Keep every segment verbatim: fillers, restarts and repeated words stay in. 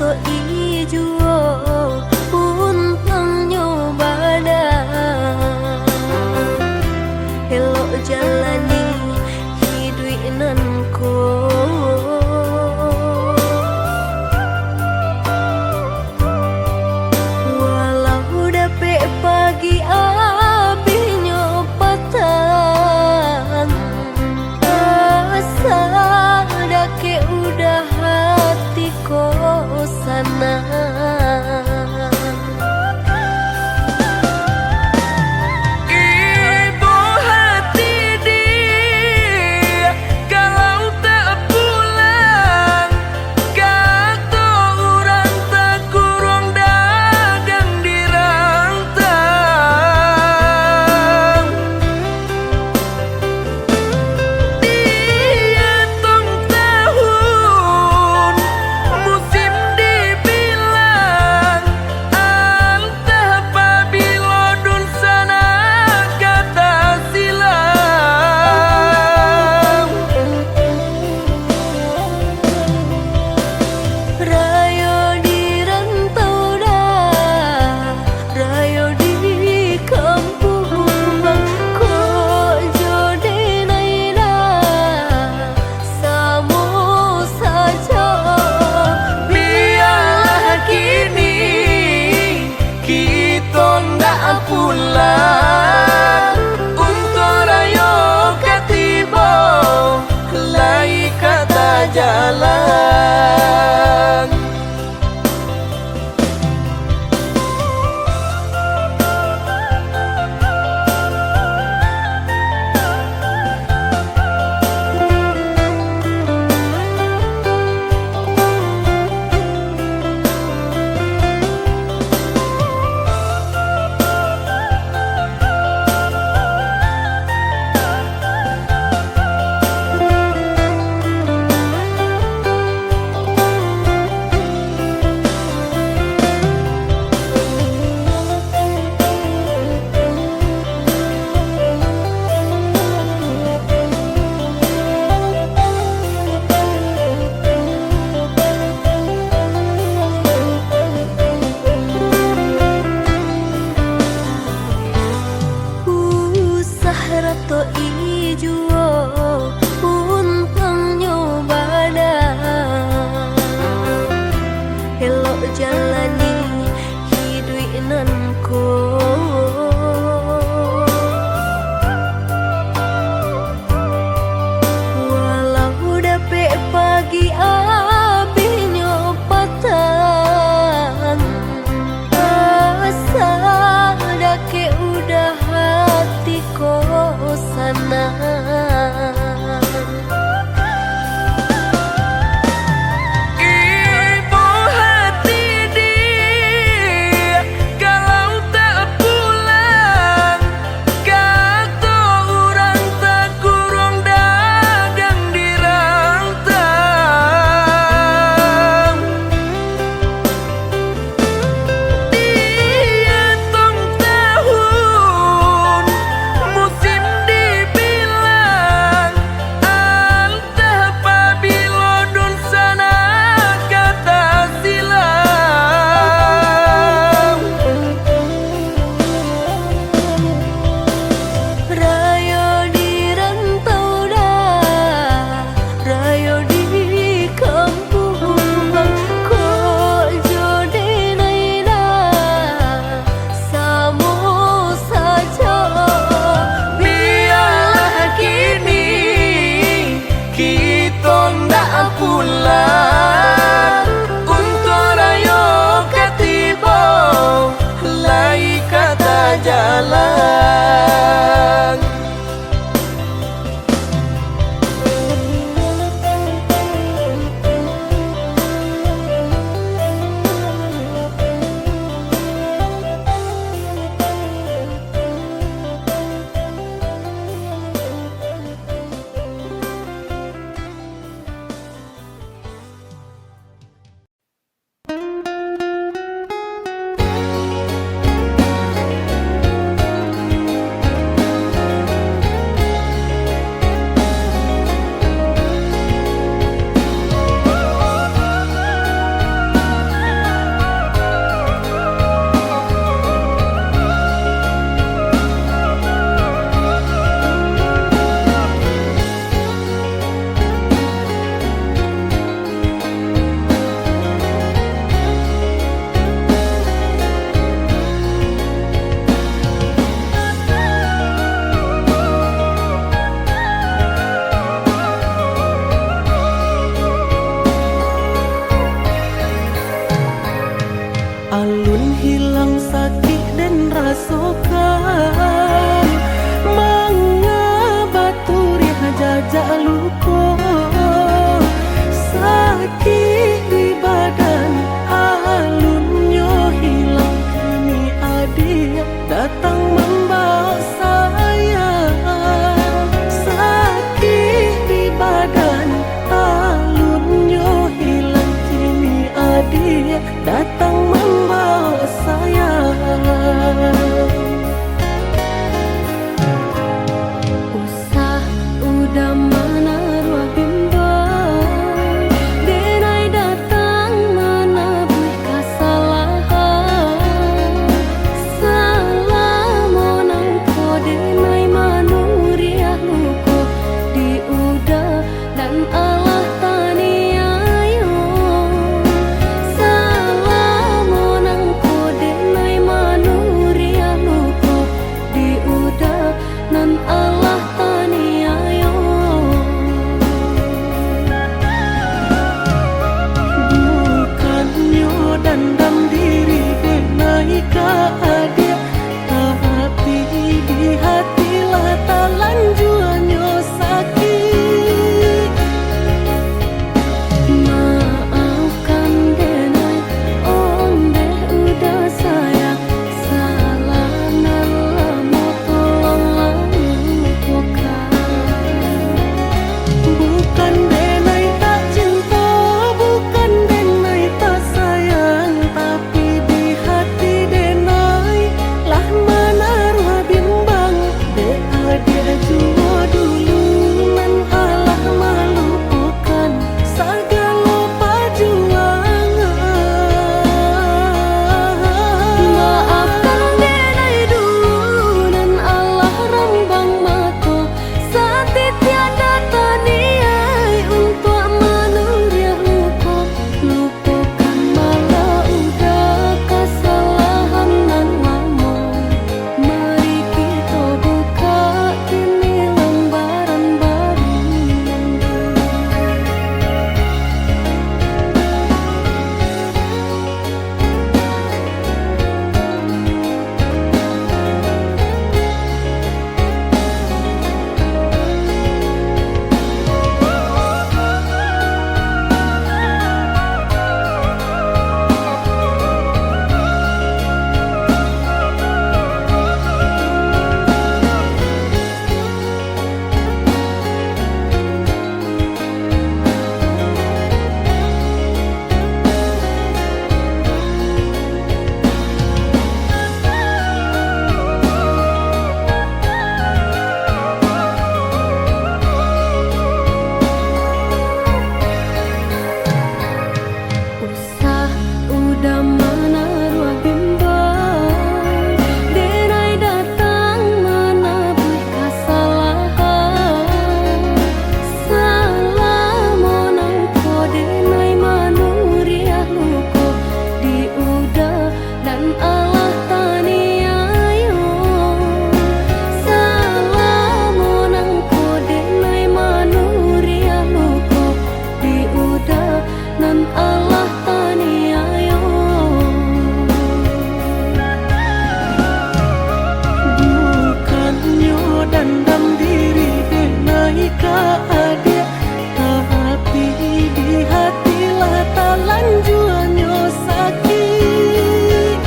Ijuo untuangnyo bana, elok jalani hiduik nan ko. Walau dapek pagi abihnyo patang, asa dakek udah hati ko sanang. Sokan, manga baturiah jajak luko, sakik di badan, alunnyo hilang kini adiak datang mambaok sayang. Sakik di badan, alunnyo hilang kini adiak datang mambaok sayang. Usah uda manaruah bimbang, denai datang manabuih kasalahan. Salamo nangko denai manuriah luko, di uda nan alah taniayo. Salamo nangko denai manuriah luko, di uda nan alah taniayo. Bukannyo dandam diri denai ka adiak, tapi di hati lah talanjuanyo sakik. Maafkan denai, ondeh uda sayang, salah nan lamo tolonglah lupokan. Bukan denai tak cinto, bukan denai tak sayang, tapi di hati denai lah manaruah bimbang. Dek adiak juo dulu nan alah malupokan sagalo pajuangan. Maafkan denai dulu nan alah rambang mato, satitiak darah taniai untuak manuriah luko. Lupokan malah uda kasalahan nan lamo. Mari kito bukak kini lambaran baru. Usah uda manaruah bimbang, denai datang manabuih kasalahan. Salamo nangko denai manuriah luko, di uda nan alah taniayo. Salamo nangko denai manuriah luko, di uda nan alah taniayo. Bukannyo dandam diri denai ka adiak, tapi di hati lah talanjuanyo sakik.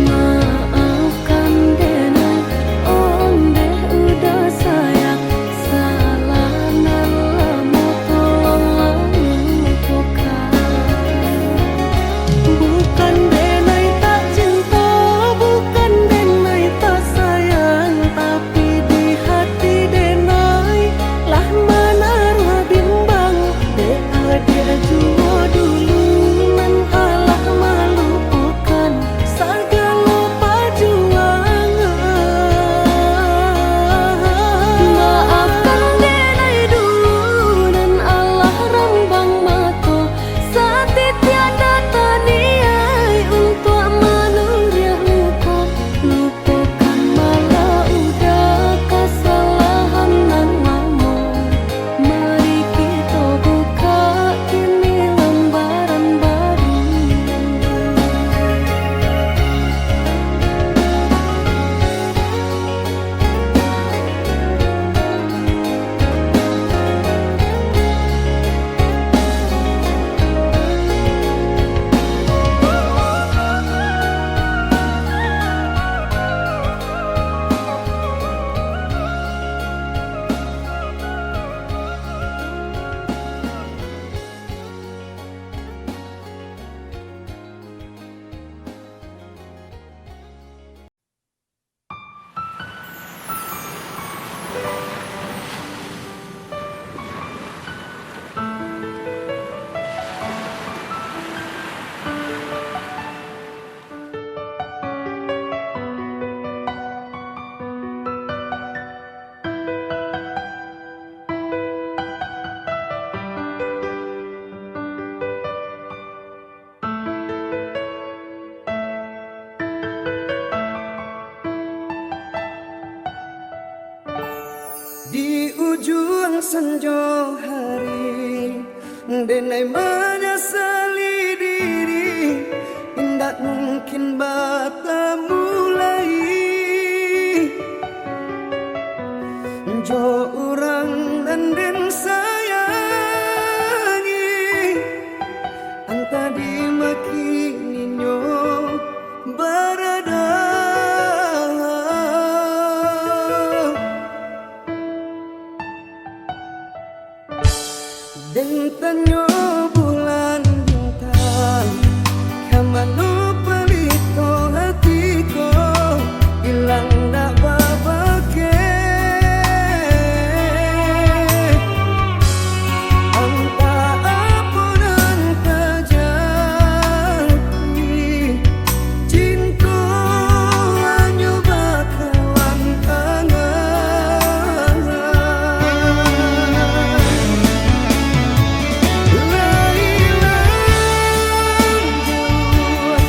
Maafkan denai, ondeh uda sayang, salah nan lamo tolonglah Juang sanjo hari, denai manyasali diri, indak mungkin batamu lai jo urang nan den sayangi, antah di ma kini nyo barada. Den tanyo bulan bintang, ka mano palito hati ko, ilang dak babakeh. Antah apo nan tajadi, cinto hanyo bakawan angan. Lah ilang jauah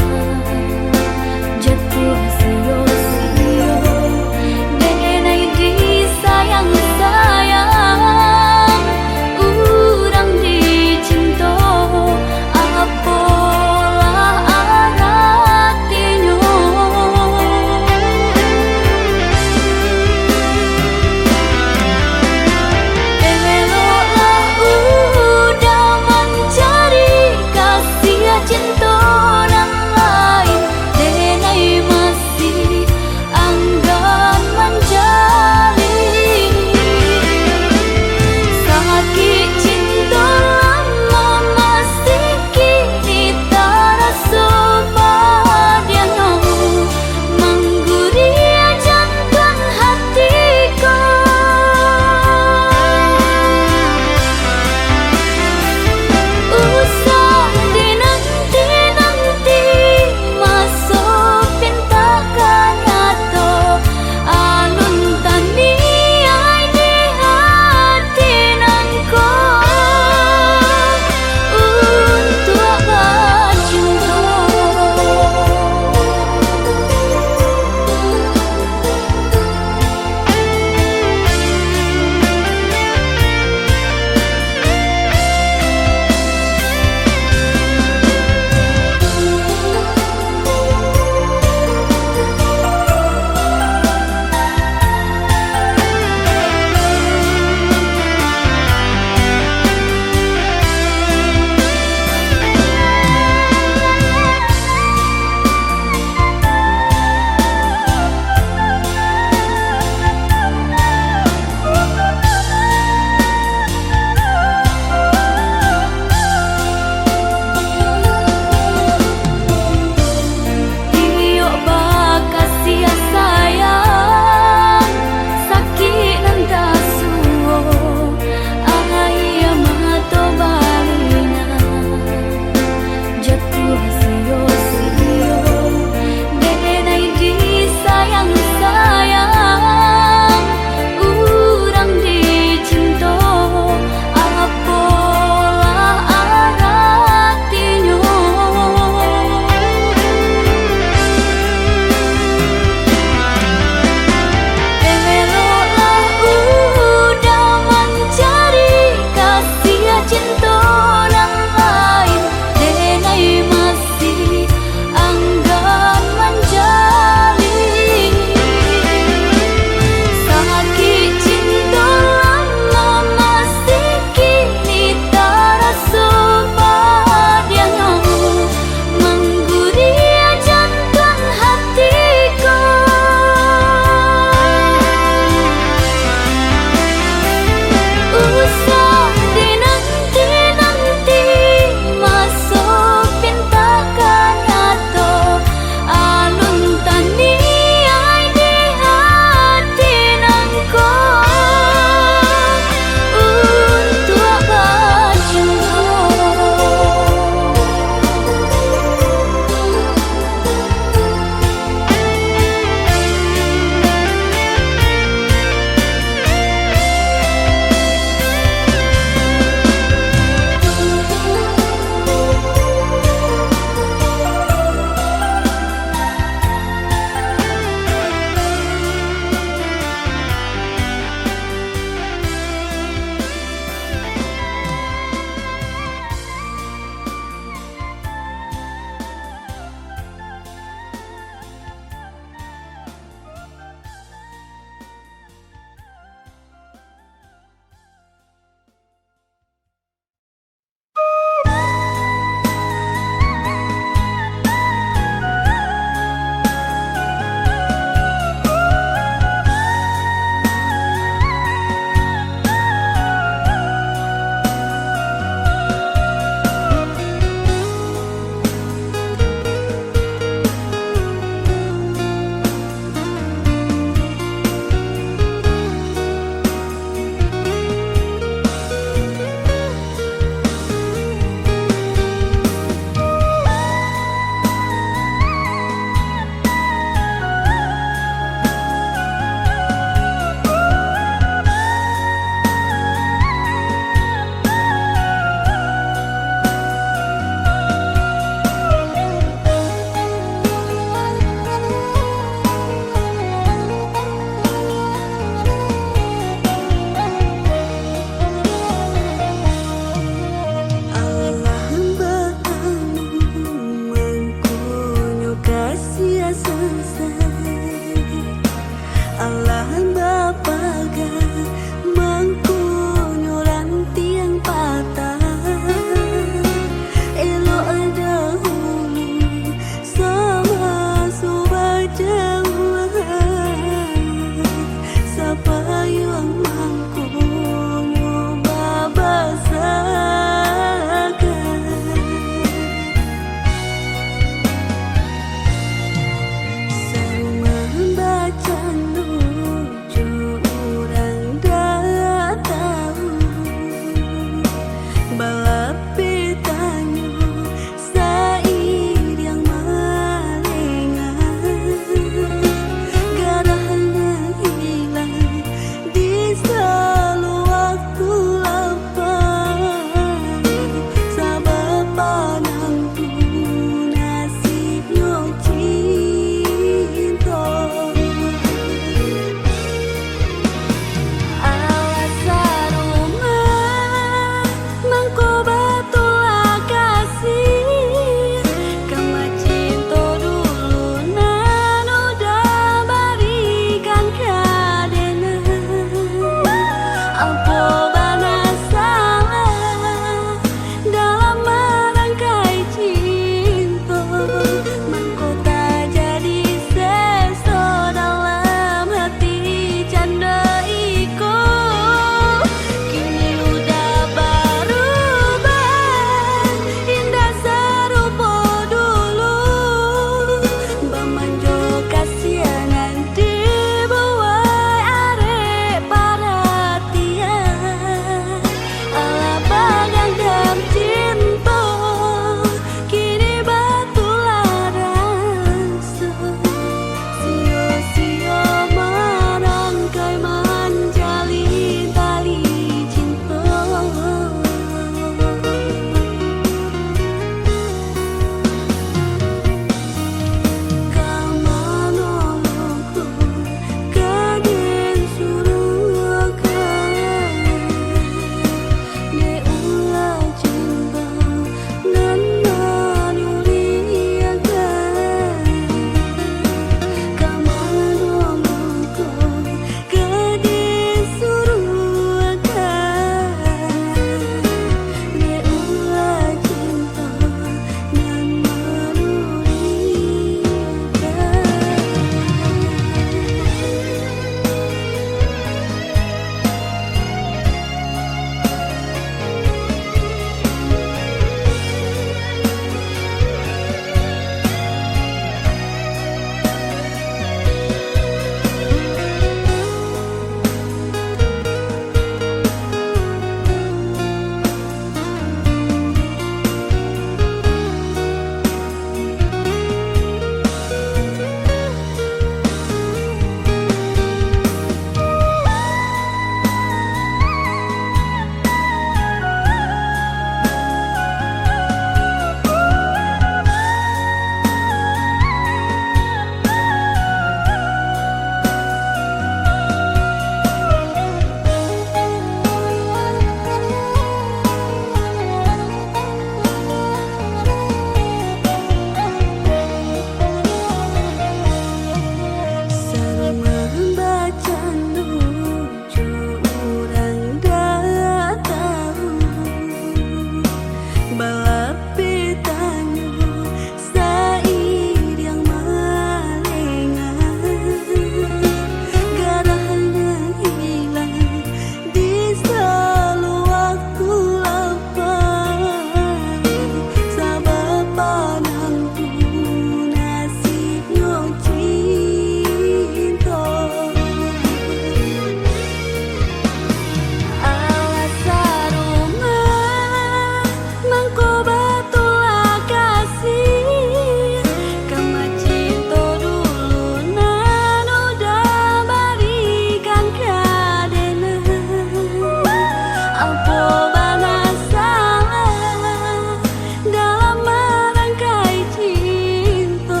Apo bana salah dalam marangkai cinto,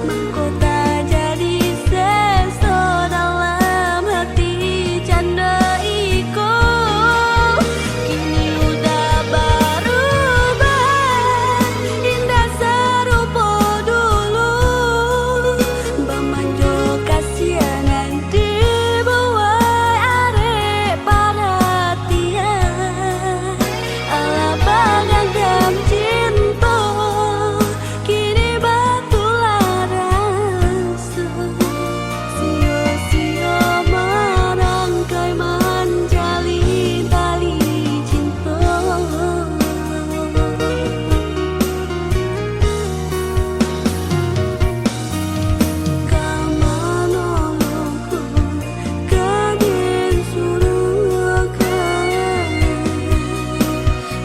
mangko tajadi seso dalam hati cando iko. Kini udah barubah, indak sarupo dulu, bamanjo kasianan dibuai arek paratian. Alah baganggam cinto, kini batulah raso. Sio-sio marangkai manjalin tali cinto. Ka mano ko, ka den suruahkan,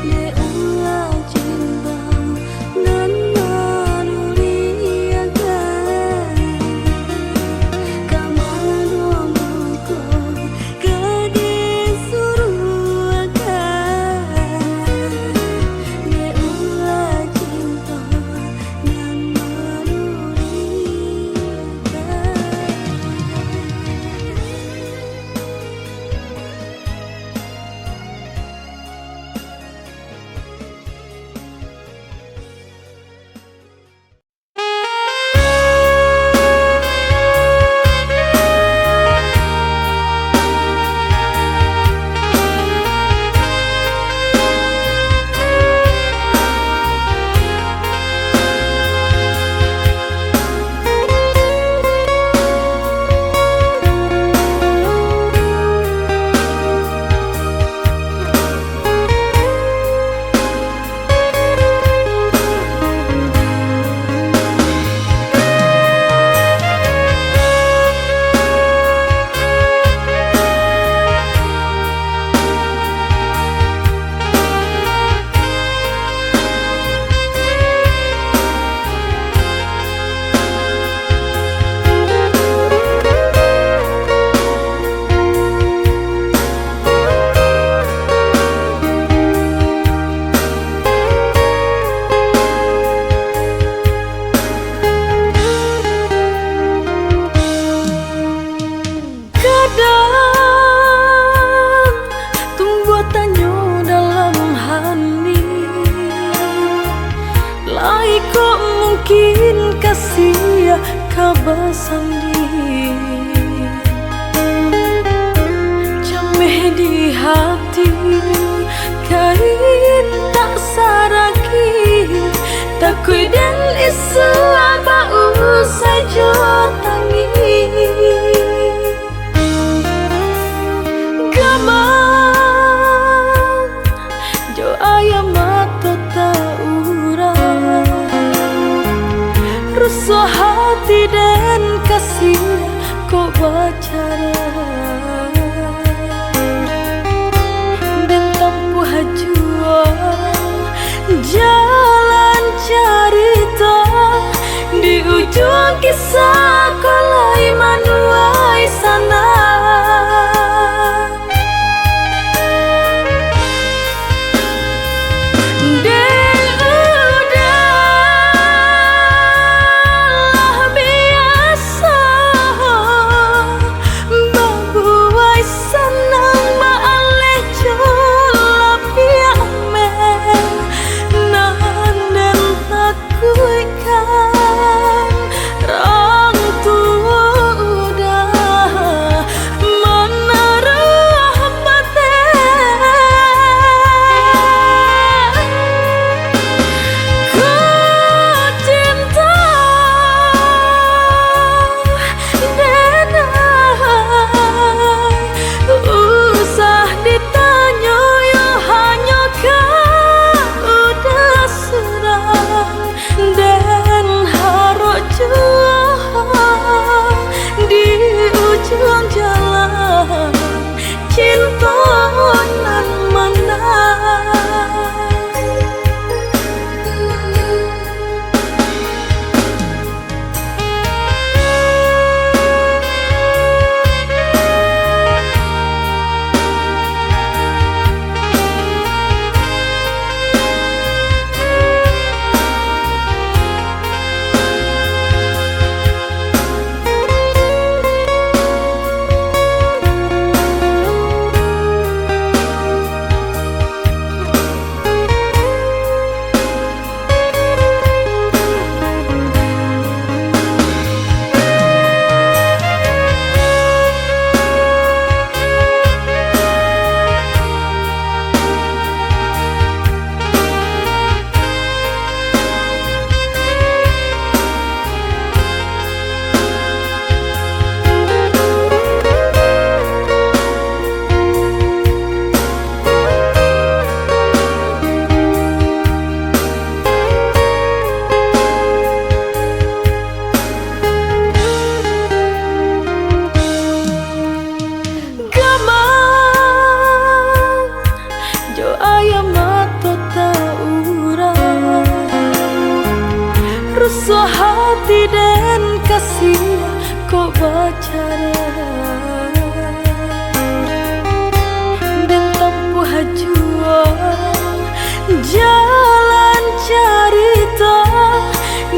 dek ulah cinto nan manuliakan. Ka mano ko, ka den suruahkan, dek ulah cinto nan manuliakan. Kadang tumbuah tanyo dalam hati, lai kok mungkin kasiah ka basandi. Cameh di hati, kain tak saragih, takuik den isuak bausai jo tangih. Gamang jo aia mato taurang, rusuah hati den kasiah kok bacara. Den tampuah juo jalan carito, di ujuang kisah ko lai manuai sanang. Dek udah Yo aia mato taurang, rusuah hati den kasiah kok bacarai. Den tampuah juo jalan carito,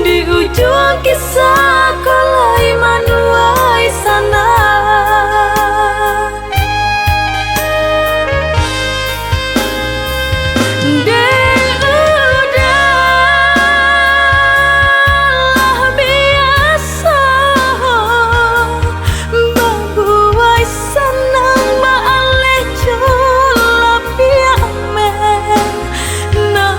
di ujuang kisah ko lai manuai sanang. Dek udah lah biaso babuai sanang, baaleh jo lapiak meh. Nah,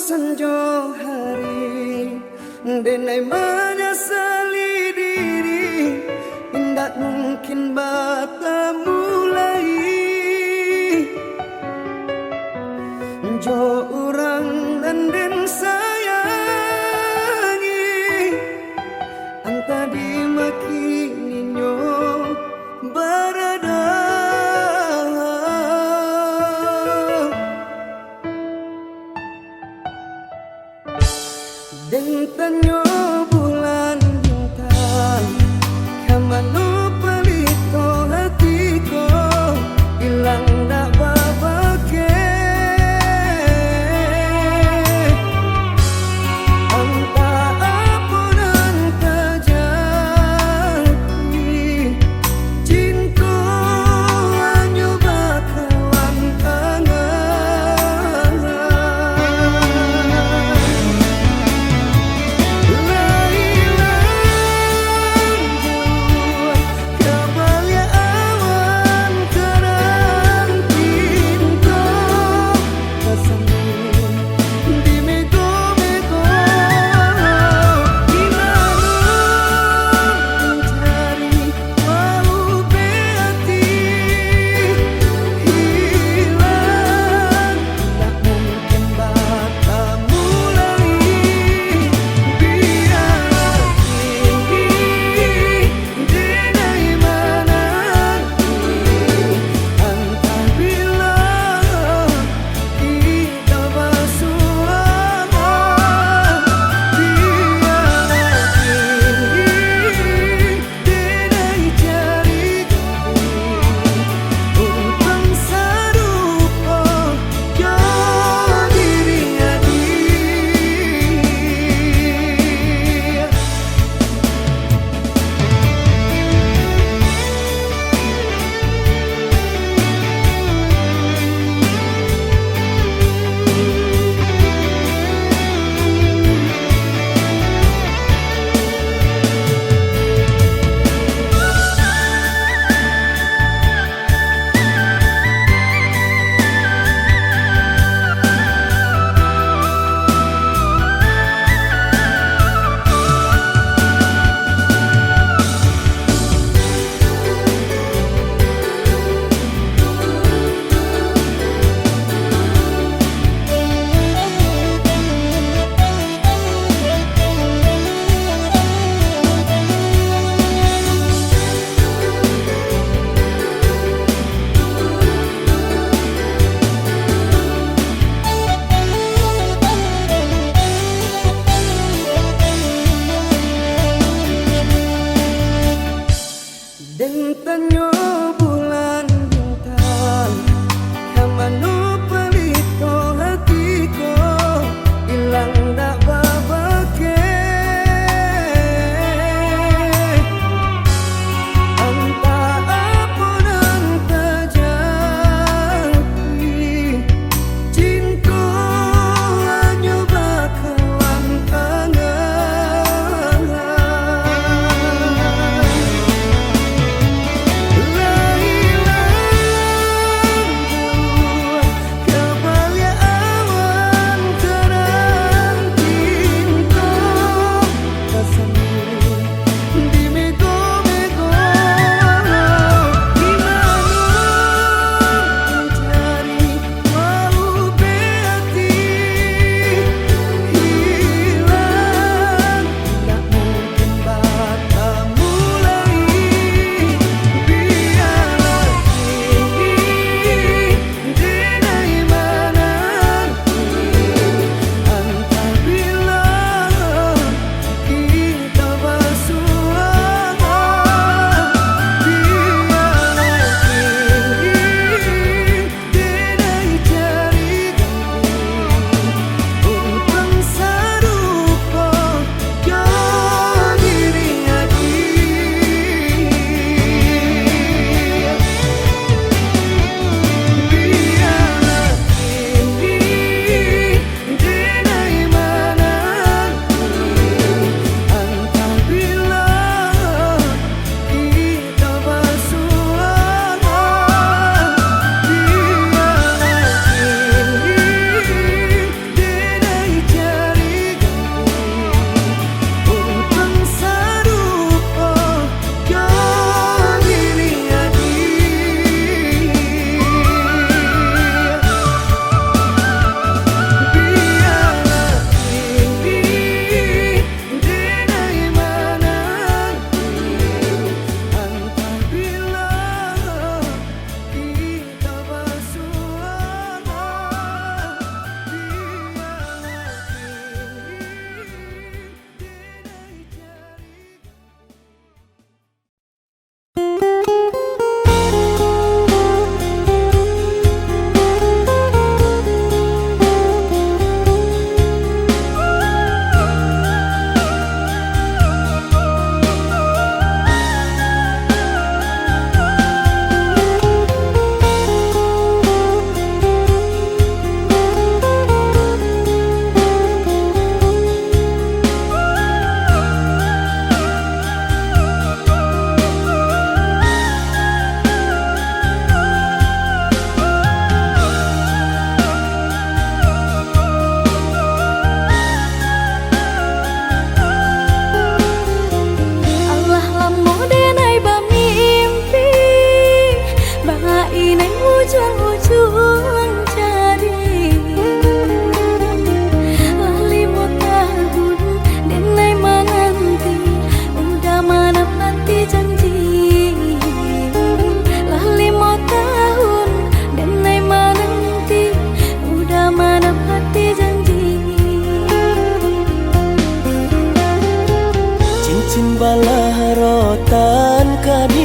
Sanjo hari, denai manyasali diri, indak mungkin batamu lai jo urang nan den sayangi, antah di ma kini nyo barado. Den tanyo bulan bintang, ka mano palito hati ko, ilang dak babakeh. Antah apo nan tajadi, cinto hanyo bakawan angan. Lai lanjua ka baliak awan, tarang pinto ka sambia di mego-mego. Inano mancari Den tanyo bulan bintang, ka mano palito hati ko, ilang dak babakeh. Antah apo nan tajadi, cinto hanyo bakawan angan.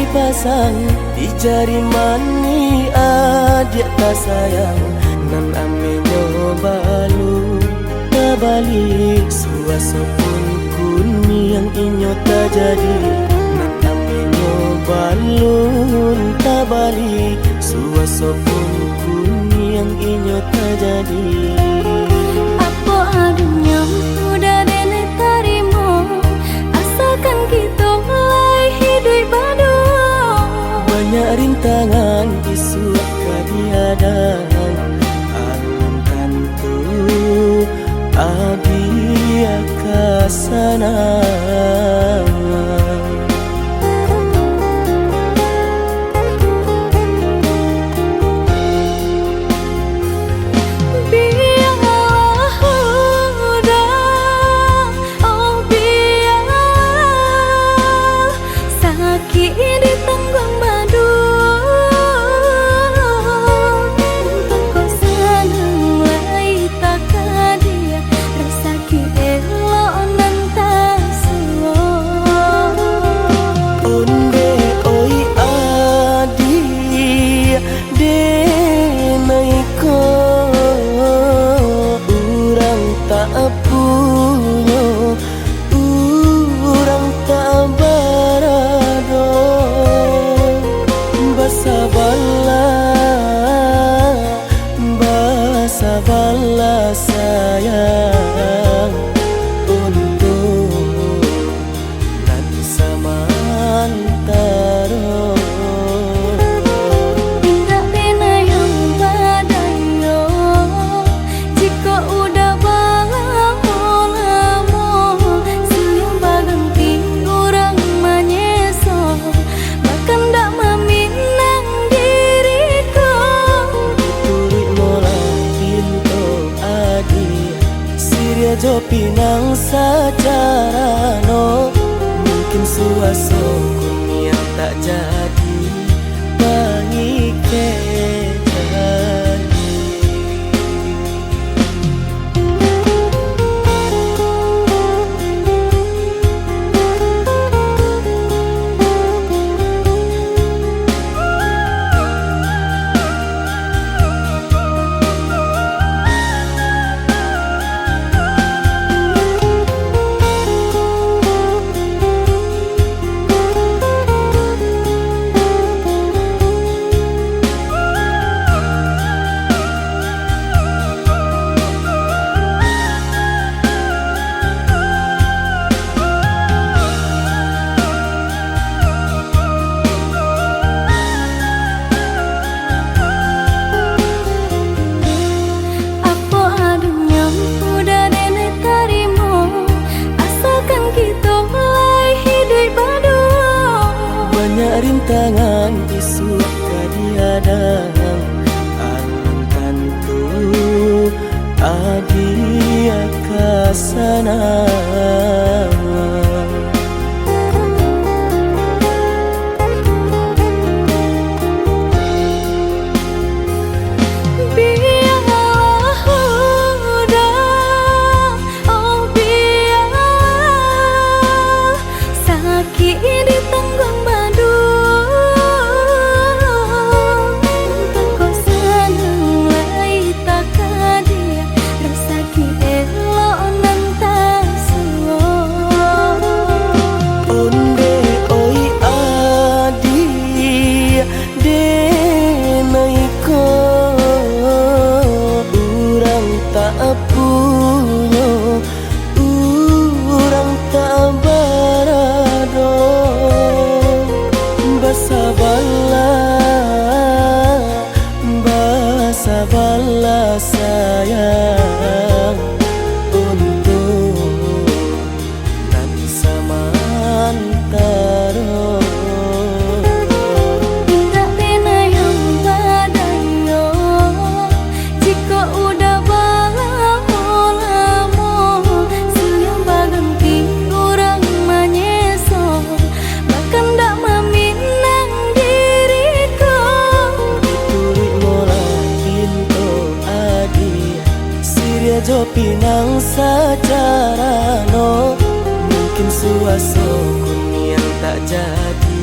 dipasang di jari manih adiak tasayang, nan ameh nyo balun tabali. Suaso pun kuniang inyo tajadi, nan ameh nyo balun tabali. Suaso pun kuniang inyo tajadi. Apo adonyo udah denai tarimo, asakan kito lai hiduik baduo. Banyak rintangan isuak ka dihadang, alun tantu adiak ka sanang. Bialah udah, oh bialah, sakik ditangguang baduo. Untuak ko sanang lai takadiak, rasaki elok nan tasuo. Ondeh oi adiak, denai ko urang tak punyo, urang tak barado. Basabalah, basabalah sayang, untuak nan samantaro. Indak denai yang badayo, jikok udah balamo-lamo, silih baganti urang manyeso, bakandak maminang diri ko. Turuik molah pinto adiak, siriah jo pinang sacarano, mungkin suaso kuniang tak jadi pangikek janji. Apo adonyo udah denai tarimo, asakan kito lai hiduik baduo. Banyak rintangan isuak ka dihadang, alun tantu adiak ka sanang. Bialah udah, oh bialah, sakik ditangguang baduo. Untuak ko sanang lai takadiak, rasaki elok nan tasuo. Ondeh oi adiak, denai ko urang tak punyo, urang tak barado. Basabalah, basabalah sayang, untuak nan samantaro. Indak denai yang badayo, jikok udah balamo-lamo, silih baganti urang manyeso, bakandak maminang diri ko. Turuik molah pinto adiak, siriah jo pinang sacarano, mungkin suaso kuniang tak jadi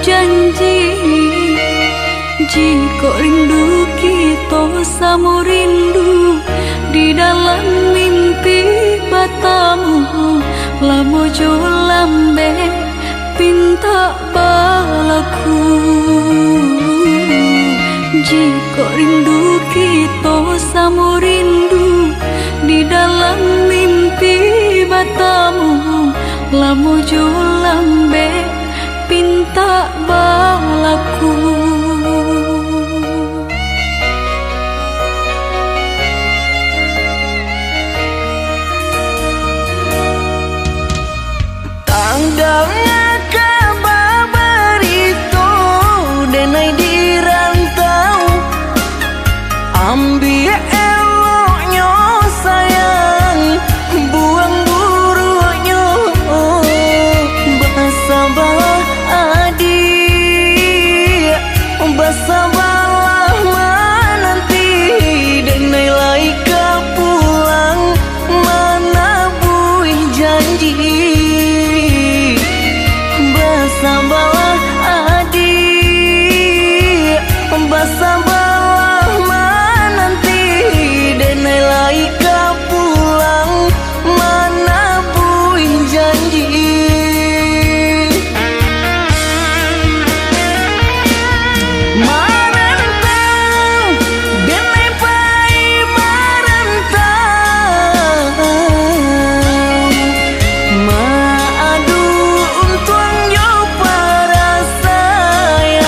janji. Jikok rindu kito samo rindu, di dalam mimpi batamu, lamo jo lambek pintak balaku. Jikok rindu kito samo rindu, di dalam mimpi batamu, lamo jo lambek pintak balaku. Tandang kaba barito, denai di rantau. Ambiak eloknyo sayang, buang buruaknyo. Basabalah adiak, basabalah mananti, denai lai ka pulang manabuih janji. Basabalah adiak, basabalah mananti, denai lai ka pulang manabuih janji. Marantau, denai pai marantau, maadu untuang jo parasaian.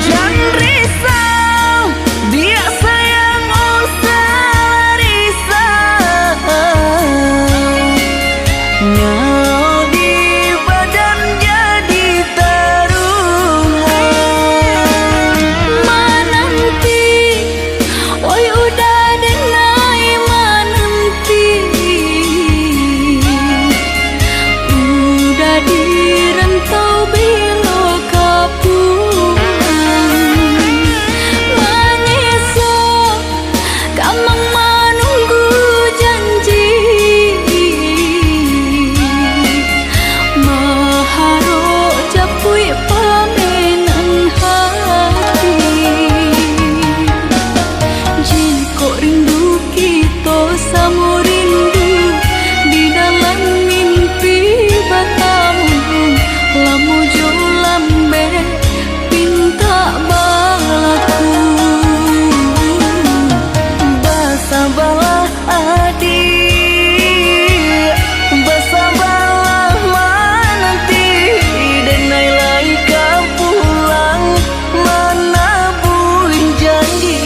Jan risau, diak sayang, usah risau. Nyawa di badan jadi taruhan. Mananti, oi udah denai mananti. Udah di rantau bilo ka pulang. Manyeso, kamang manunggu janji. Maharok japuik pamenan hati. Jikok rindu kito samo rindu, di dalam mimpi batamu, lamo jo lambek pintak balaku. Basabalah adiak, basabalah mananti, denai lai ka pulang manabuih janji.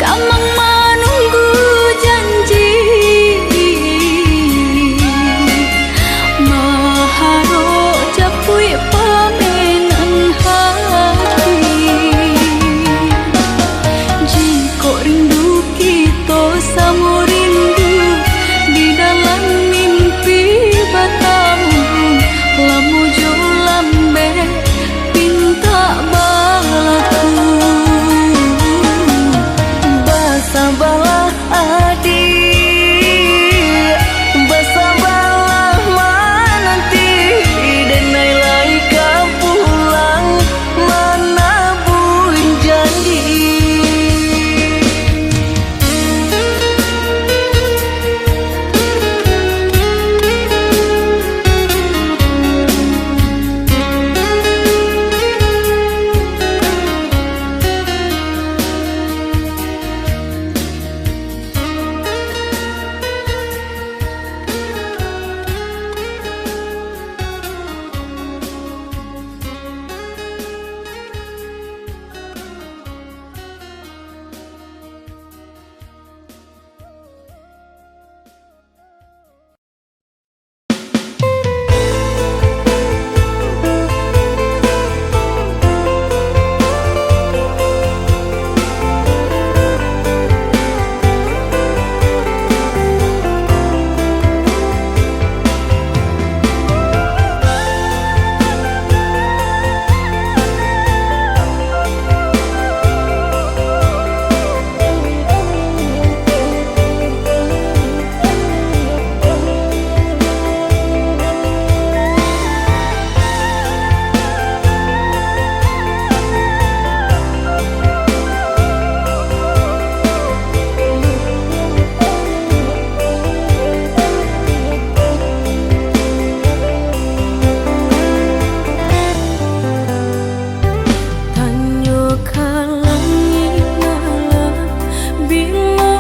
Kamang manunggu janji, maharok japuik pamenan hati. Jikok rindu kito samo rindu, di dalam mimpi batamu, lamo jo lambek pintak balaku. Basabalah adiak, basabalah mananti, denai lai ka pulang manabuih janji. Tanyo ka langik malam, bilo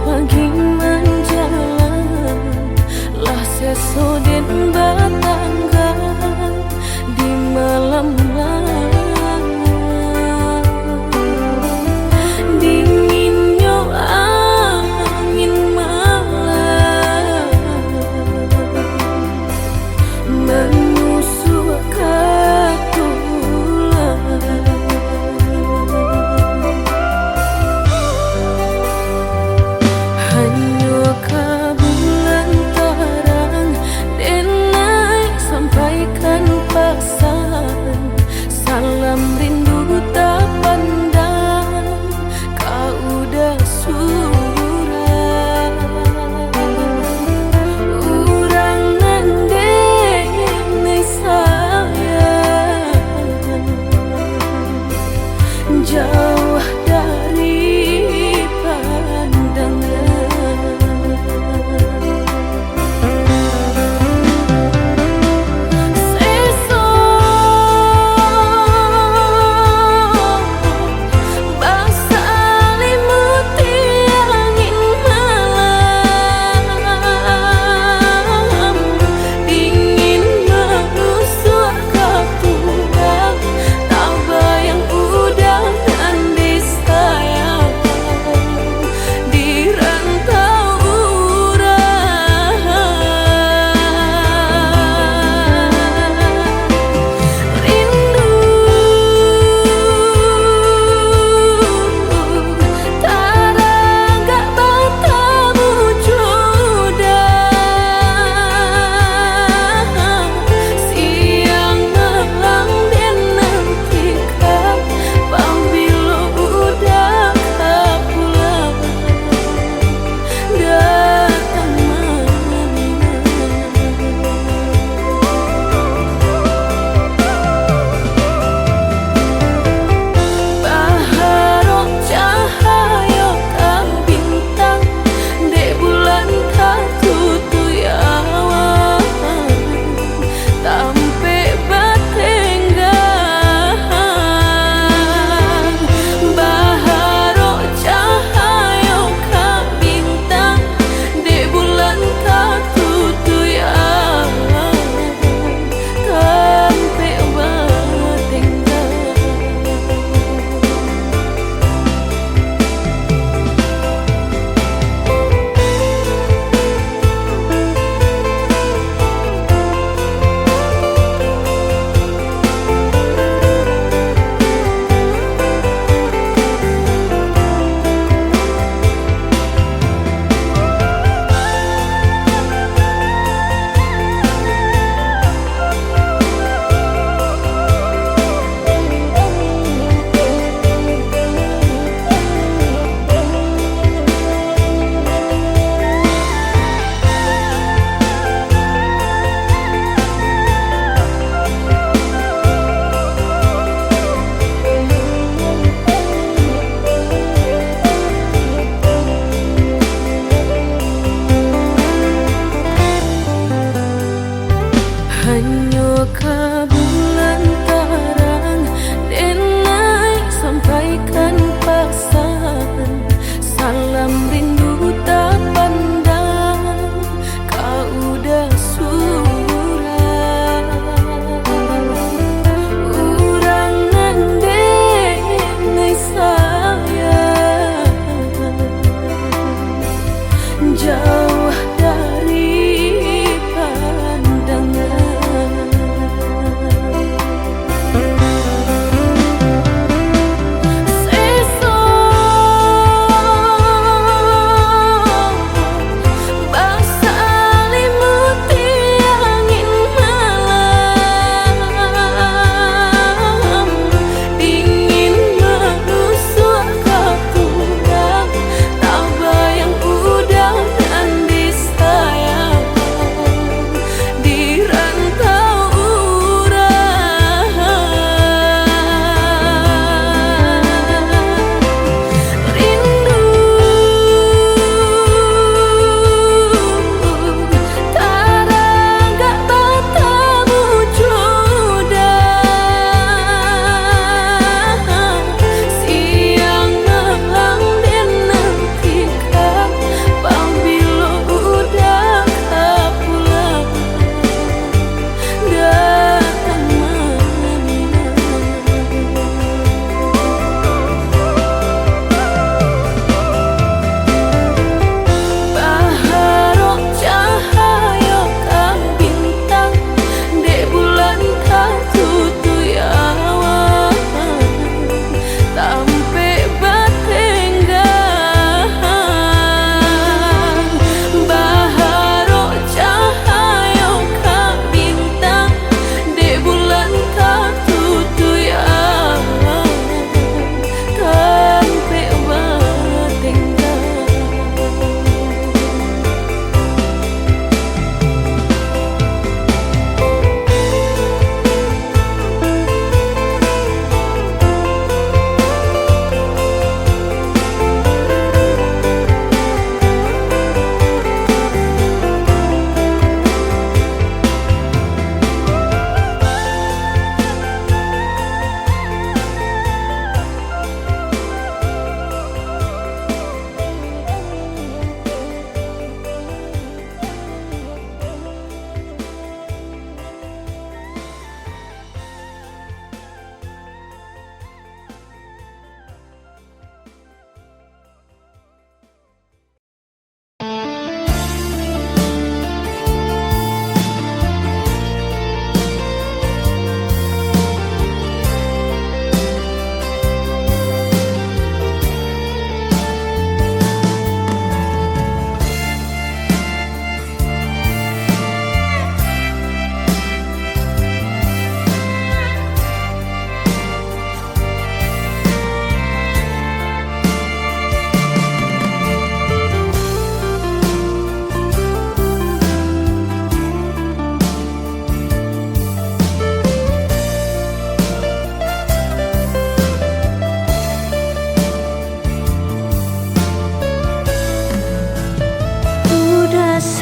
pagi manjalang, lah seso den batangga di malam malam. Dinginnyo angin malam, manusuak ka tulang. Hanyo ka bulan tarang, denai sampaikan pasan, salam rindu tapandang ka udah surang. Urang nan denai sayang, jauah dari pandangan. Seso basalimuti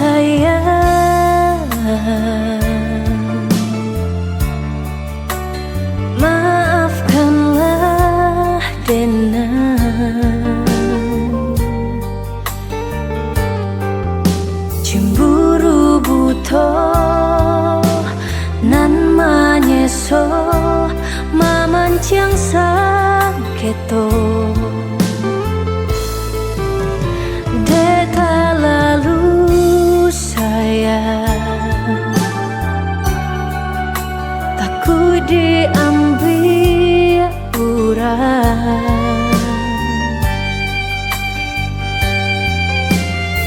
Sayang, maafkanlah denai. Cemburu buto nan manyeso, mamanciang saketo. Dek talalu sayang, takuik diambiak urang.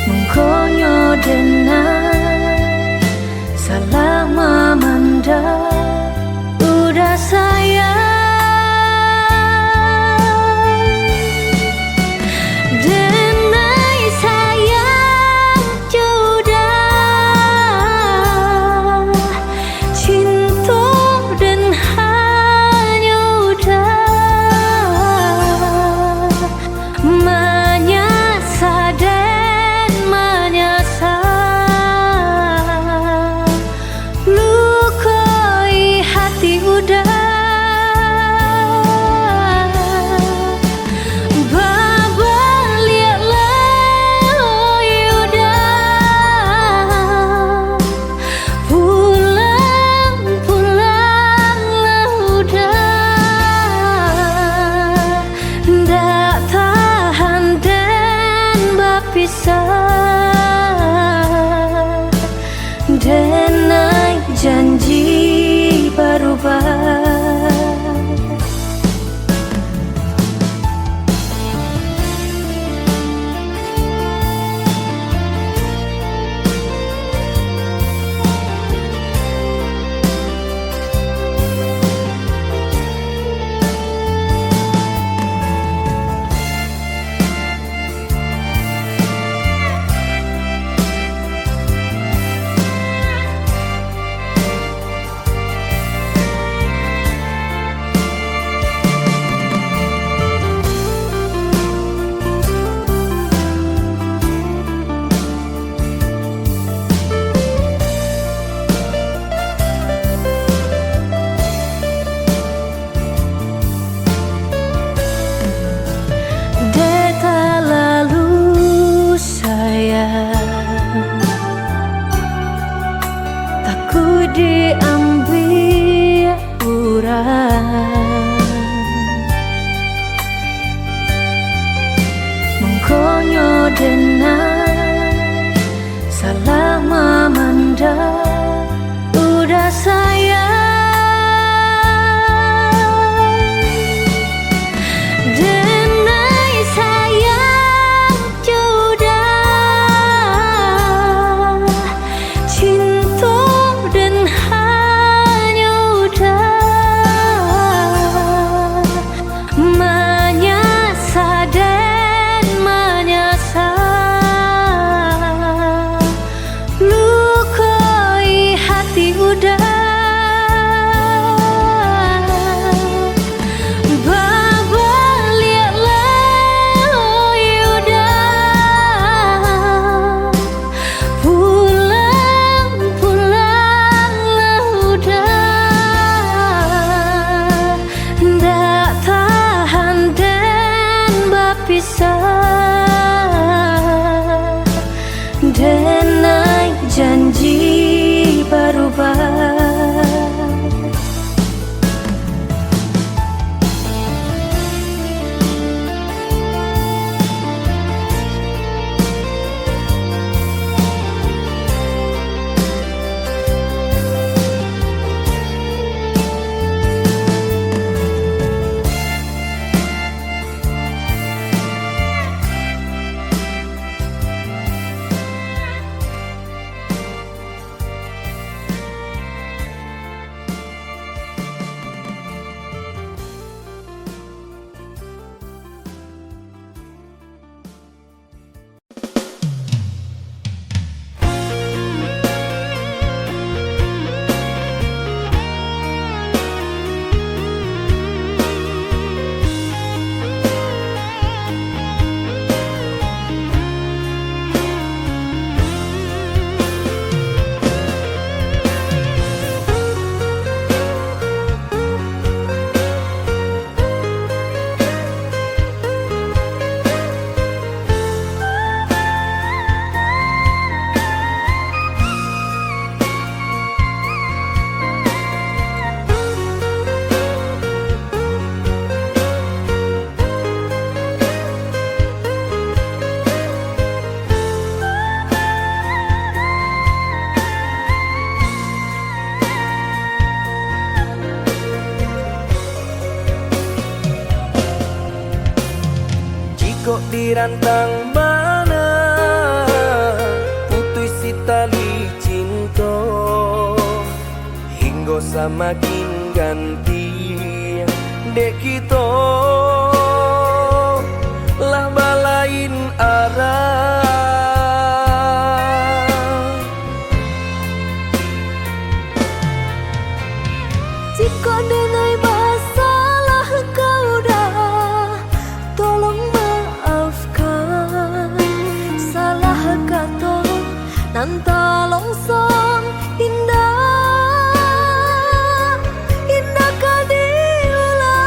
Mangkonyo denai salah mamandang uda sayang. Denai sayang jo uda, cinto den hanyo uda. Manyasa den manyasa, lukoi hati uda. Babaliaklah, oi uda, pulang, pulanglah uda. Ndak tahan den bapisah, denai janji barubah. Dek talalu sayang, takuik diambiak urang. Mangkonyo denai salah mamandang uda sayang. Denai sayang jo uda, cinto den hanyo uda. Manyasa den manyasa, Dirantang bana putuih si tali cinto, hinggo samakin ganti dek kito lah balain arah. Jikok denai basalah ka uda, tolong maafkan. Salah kato nan talonsong indak, indak ka diulang.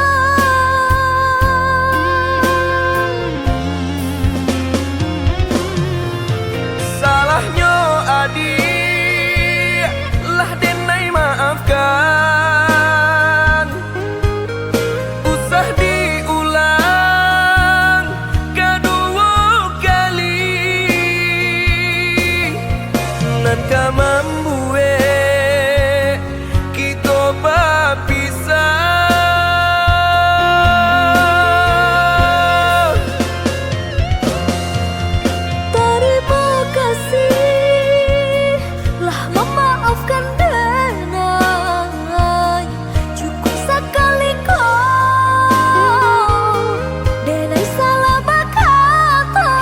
Salahnyo adik lah denai maafkan. Usah diulang kaduo kali, nan ka mambuek kito bapisah. Tarimo kasih lah mamaafkan denai. Cukuik sakali ko denai salah bakato.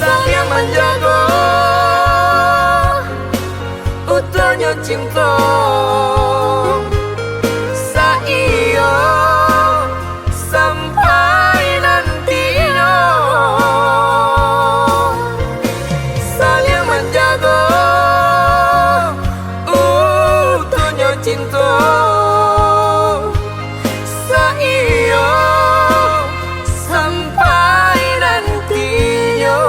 Saliang manjago utuhnyo cinto, saiyo sampai nantinyo. Saliang manjago utuhnyo cinto, saiyo sampai nantinyo.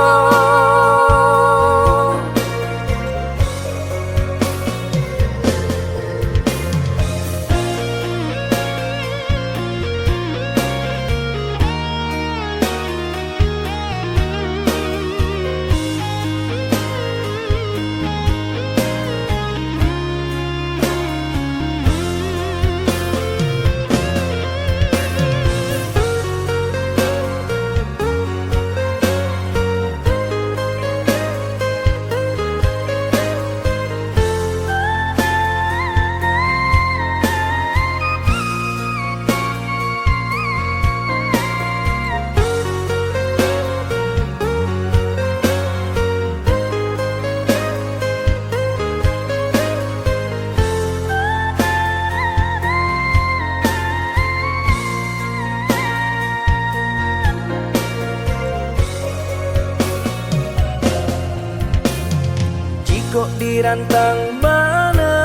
Jikok dirantang bana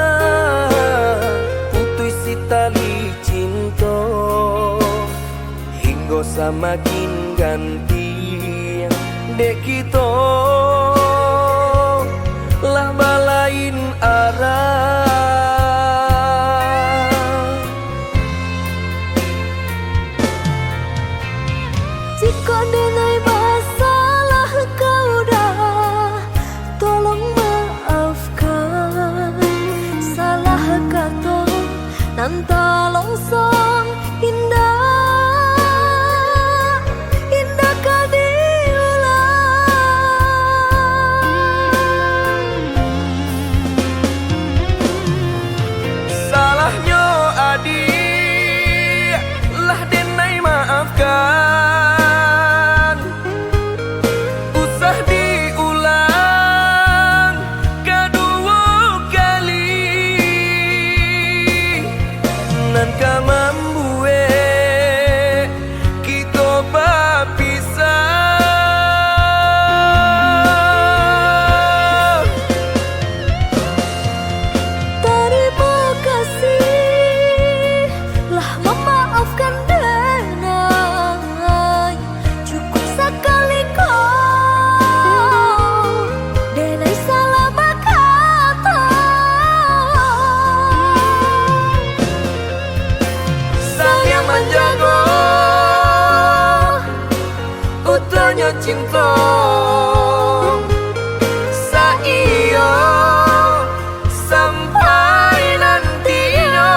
putuih si tali cinto, hinggo samakin ganti dek kito lah balain arah. Jikok denai basalah ka uda, tolong maafkan. Salah kato nan talonsong indak, indak ka diulang. Salahnyo adik lah denai maafkan. Usah diulang kaduo kali, nan ka mambuek kito bapisah. Tarimo kasih lah mamaafkan denai. Cukuik sakali ko denai salah bakato. Saliang manjago utuhnyo cinto, saiyo sampai nantinyo.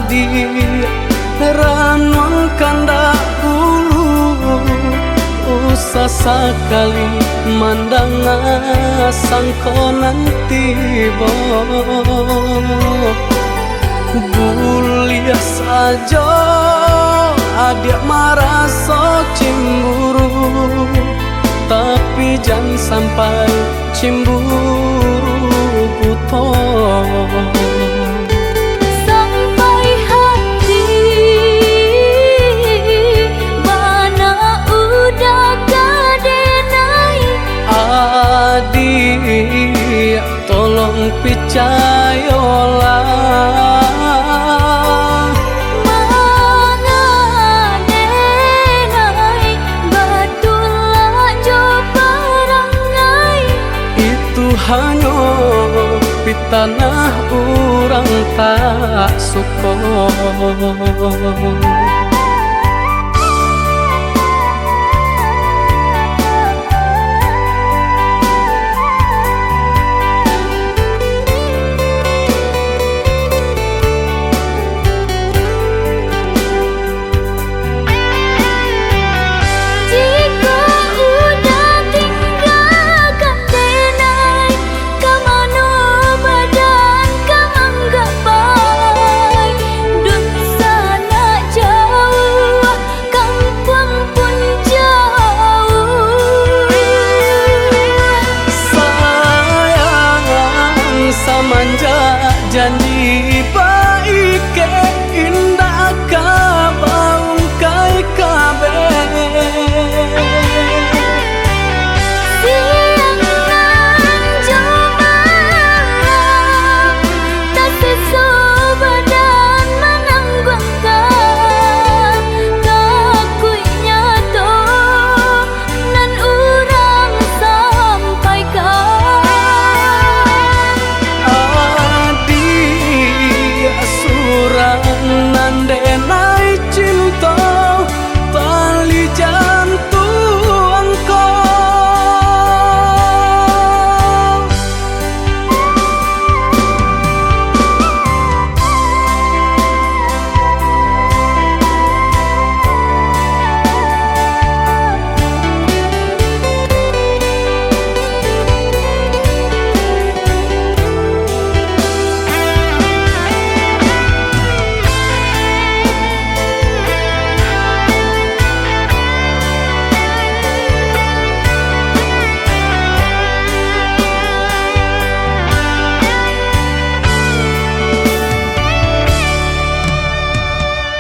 Di ranuang kandak ulu, usah sakali mandanga sangko nan tibo. Buliah sajo adiak maraso cimburu, tapi jan sampai cimburu buto. Sampai hati bana udah ka denai. Adiak, tolong picayolah. Manga denai batulak jo parangai. Itu hanyo pitanah urang tak suko. Jikok udah tinggakan denai, ka mano badan ka manggapai? Dunsanak jauah, kampuang pun jauah. Sayang, samanjak janji baikek, indak ka baungkai kabeh. Siang nan jo malam, tasiso badan manangguangkan, takuiknyo tu nan urang sampaikan. Adiak surang nan denai cinto, tali jantuang ko.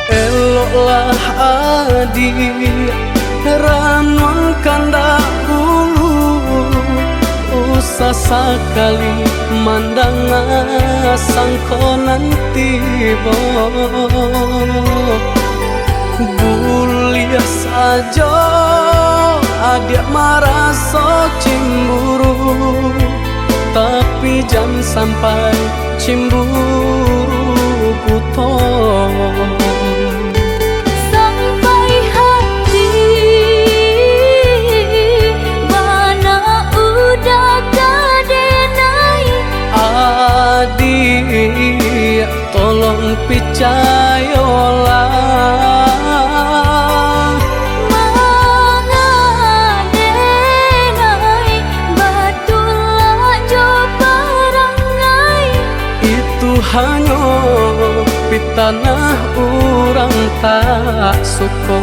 Eloklah adiak, ranuang kandak ulu, usah sakali mandanga sangko nan tibo. Buliah sajo adiak maraso cimburu, tapi jan sampai cimburu buto. Sampai hati bana udah ka denai. Adiak, tolong picayolah. Manga denai batulak jo parangai. Itu hanyo pitanah urang tak suko.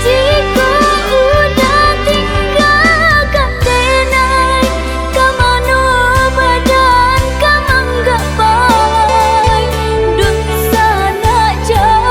Jikok udah tinggakan denai, ka mano badan ka manggapai? Dunsanak jauah.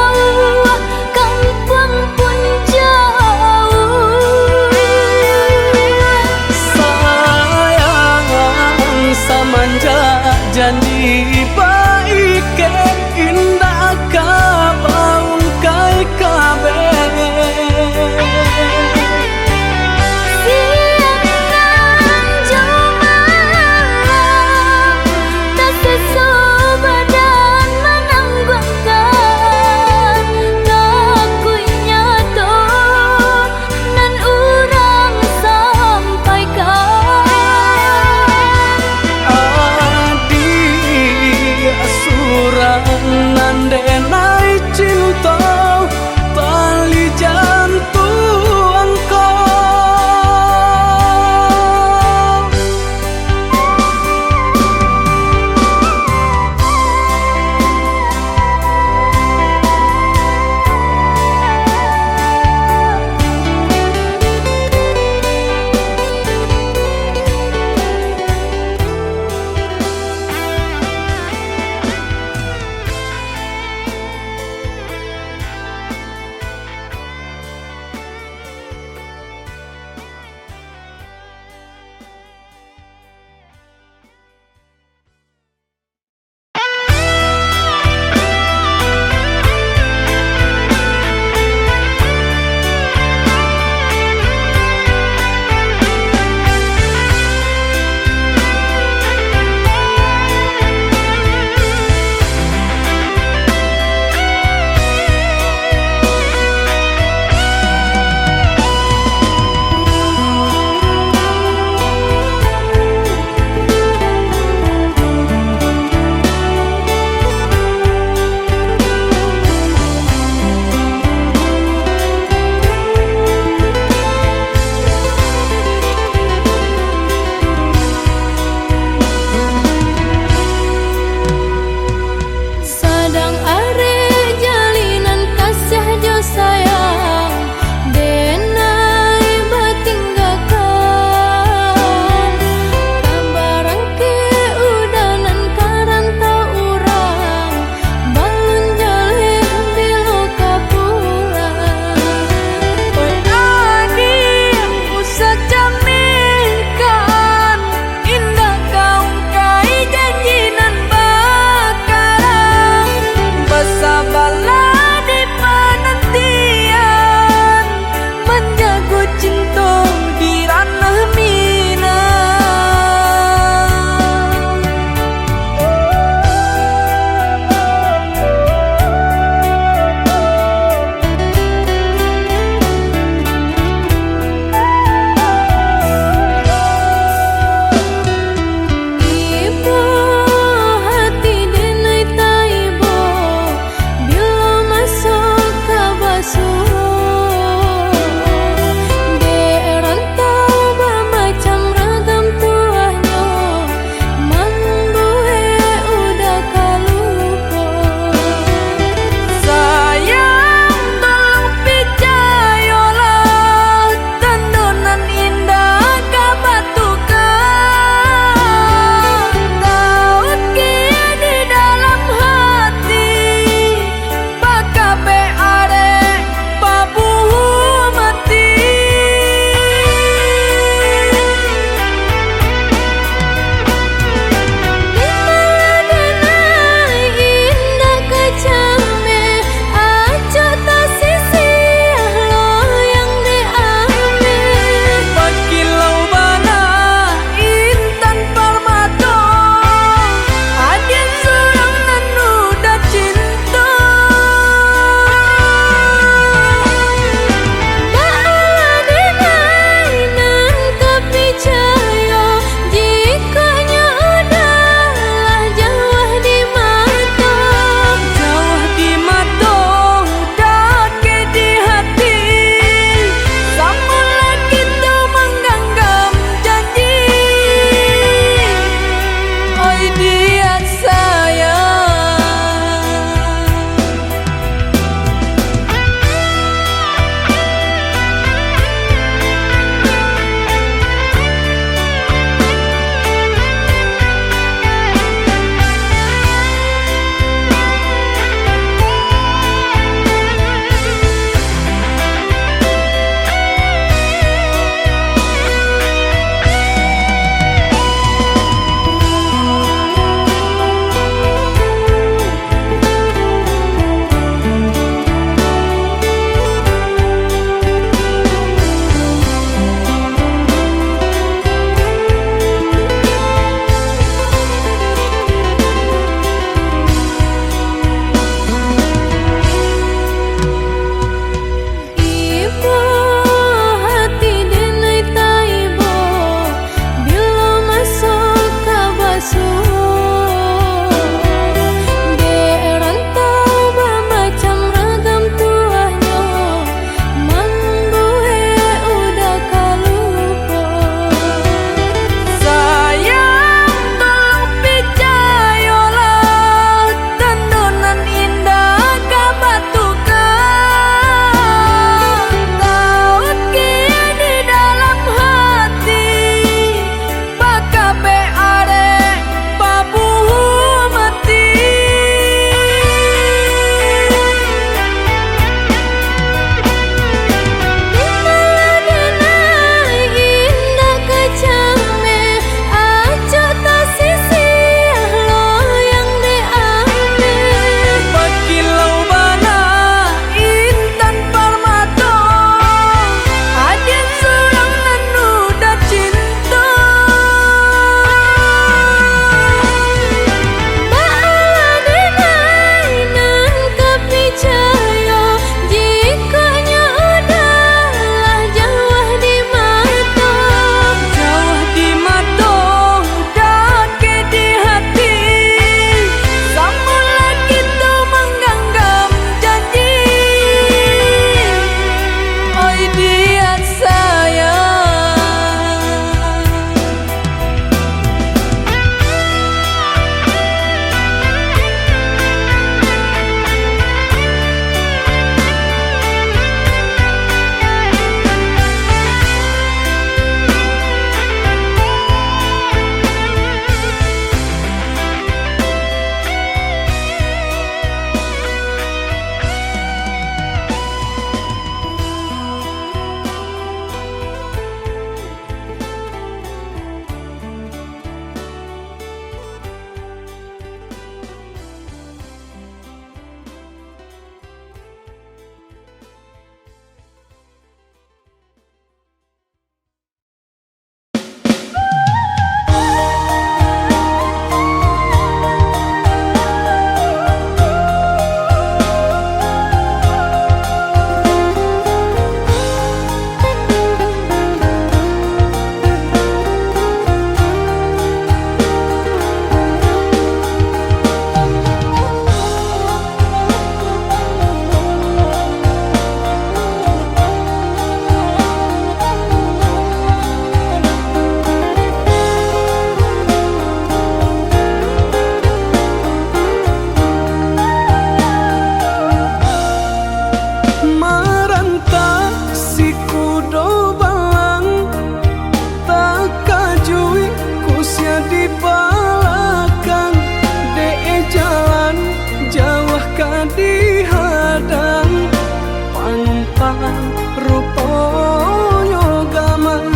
Ruponyo gamang,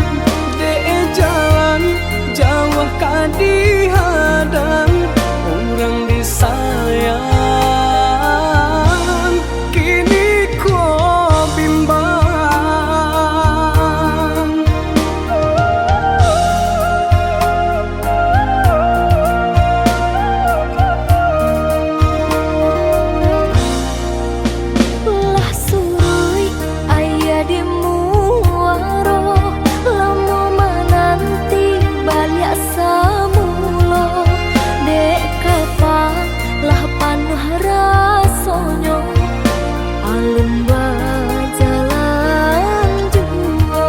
dek jalan jauah ka dihadang, urang disayang kini ko bimbang. Lah suruik aia di muaro, lamo mananti baliak samulo. Dek kapa lah panuah rasonyo, alun bajalan juo.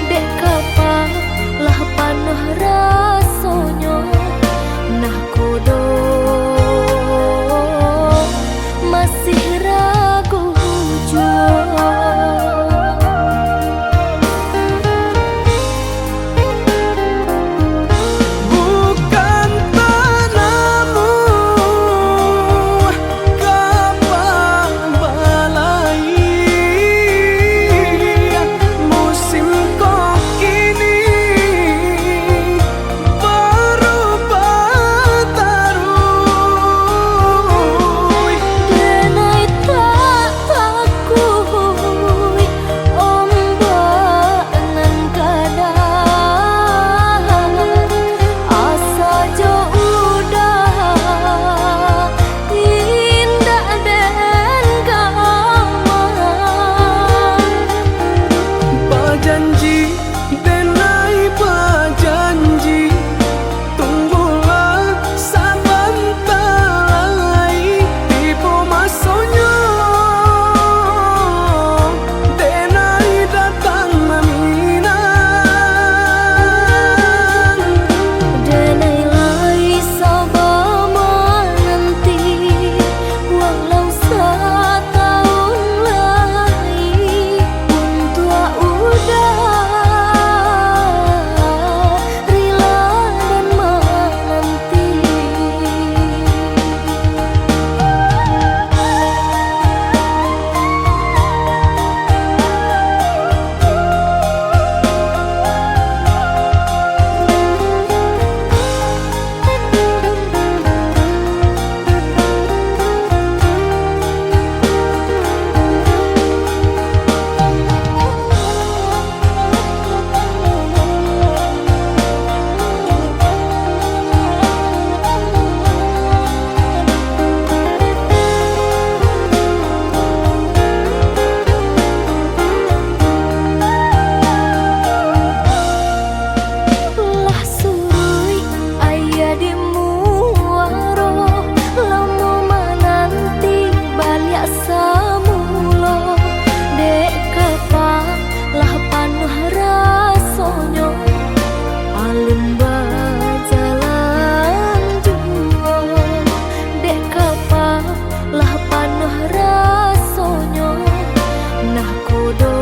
Dek kapa lah panuah rasonyo, nah kodo masih ragu juo. Bukan tanamu kapah balai, musim ko kini barubah taruih. Denai tak takuik ombak nan gadang, asa jo uda indak den gamang. Bajanji, denai bajanji, tunggulah sabanta lai, tibo masonyo denai datang maminang. Denai lai saba mananti, walau satahun lai, untuak uda rila den mananti. Lah suruik aia di muaro, lamo mananti baliak samulo. Dek kapa lah panuah rasonyo, alun bajalan juo. Dek kapa lah panuah rasonyo, nah kodo